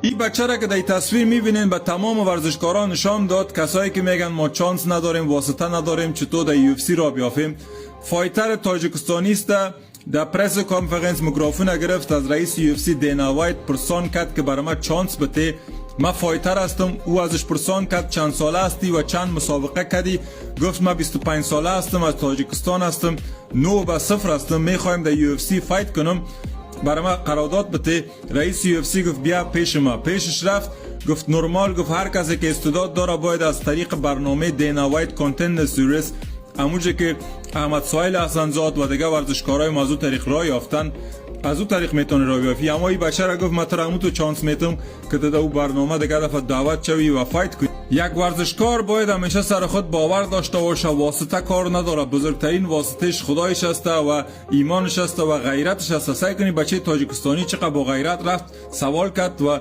این بچه را که در تصویر میبینین، به تمام ورزشکاران نشان داد، کسایی که میگن ما چانس نداریم، واسطه نداریم، چطور در UFC راه بیافیم. fighter تاجیکستانی است. در press conference میکروفون گرفت، از رئیس UFC دینا وایت پرسان کرد که برای ما چانس بده، ما fighter هستم. او ازش پرسان کرد چند ساله هستی و چند مسابقه کردی؟ گفت ما 25 ساله هستم، از تاجیکستان هستم، 9-0 هستم، میخوایم در UFC fight کنم، برای ما قرارداد بده. رئیس UFC گفت بیا پیش ما. پیشش رفت، گفت نرمال، گفت هر کسی که استعداد داره باید از طریق برنامه دینا وایت Contender Series، اموجه که احمد ساحل حسنزاد و دیگه ورزشکارای ما از او طریق راه یافتن، از او طریق میتونه راه بیافی. اما این بچه را گفت ما تو تو چانس میتم که در او برنامه دیگه دفعه دعوت شوی و fight کنی. یک ورزشکار باید همیشه سر خود باور داشته باشه، واسطه کار نداره. بزرگترین واسطهش خدایش است و ایمانش است و غیرتش است. سیل کنی بچه تاجیکستانی چقدر با غیرت رفت سوال کرد و